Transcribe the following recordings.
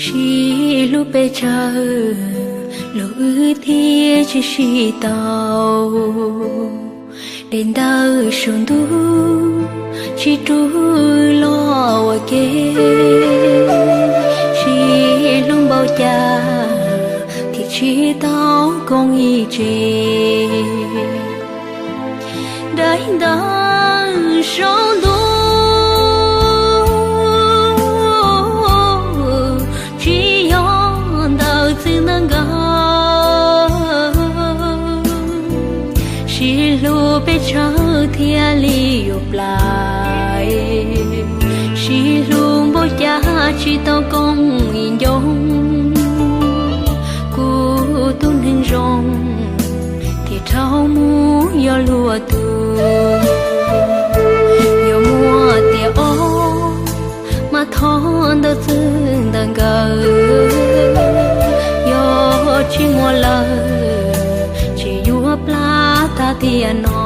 Sib hlub pes tsawg los wb thiaj tsis sib tau. Daim ntawv saum ntuj tsis rub los ua ke, sib hlub npaum cas thiaj tsis tau koom ib tse. Daim ntawv saum ntuj tsis yog ntawv txwv ntawv nkawd, sib hlub pes tsawg thiaj li yuav plais, sib hlub npaum cas tsis tau koom ib ncoo. Kuv tus neeg zoo thiaj rau mus yuav luag tus. Yog muaj tias ob mas thov ntawv txwv ntawv nkawd, yog tsis muaj lawm ces yuav plab tag tiam no.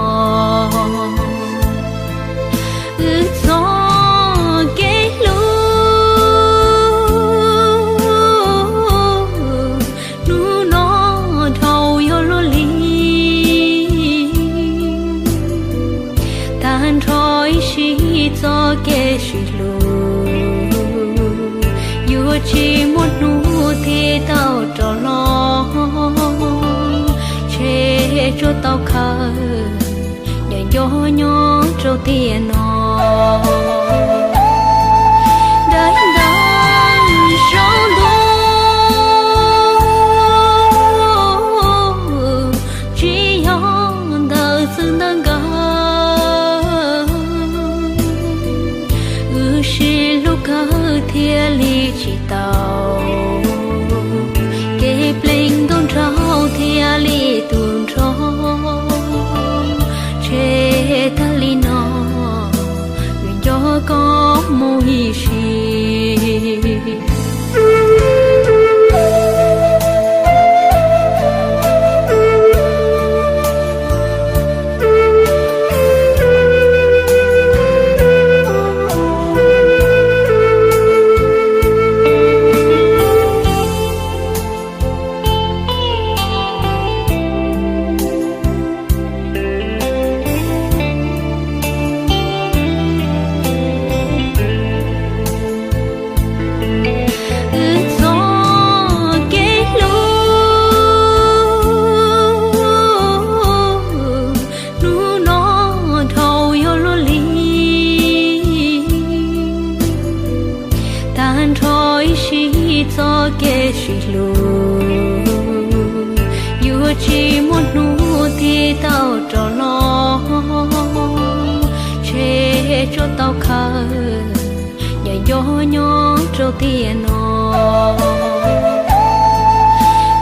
Wb txoj kev hlub hnub no dhau yuav luaj li, tag nrho ib sim txoj kev sib hlub yuav tsis muaj hnub thiaj tau rov los, tseg tsuas tau khaws nco nco nyob rau tiam no. Daim ntawv saum ntuj tsis yog ntawv txwv ntawv nkawd, wb sib hlub kawg thiaj li tsis tau, kev plees nkauj nraug thiaj li tu nrho, tseg tag li no yuav nco koj mus ib sim. Wb txoj kev hlub hnub no dhau yuav luaj li, tag nrho ib sim txoj kev sib hlub yuav tsis muaj hnub thiaj tau rov los, tseg tsuas tau khaws nco nco nyob rau tiam no.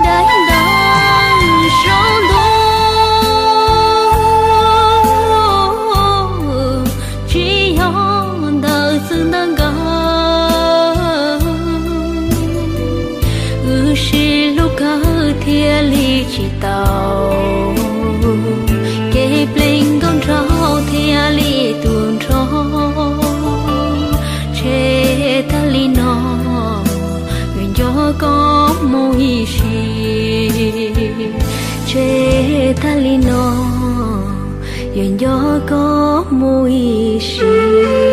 Daim ntawv saum ntuj tsis yog ntawv txwv ntawv nkawd, wb sib hlub kawg thiaj li tsis tau, kev plees nkauj nraug thiaj li tu nrho, tseg tag li no yuav nco koj mus ib sim. Tseg tag li no yuav nco koj mus ib sim.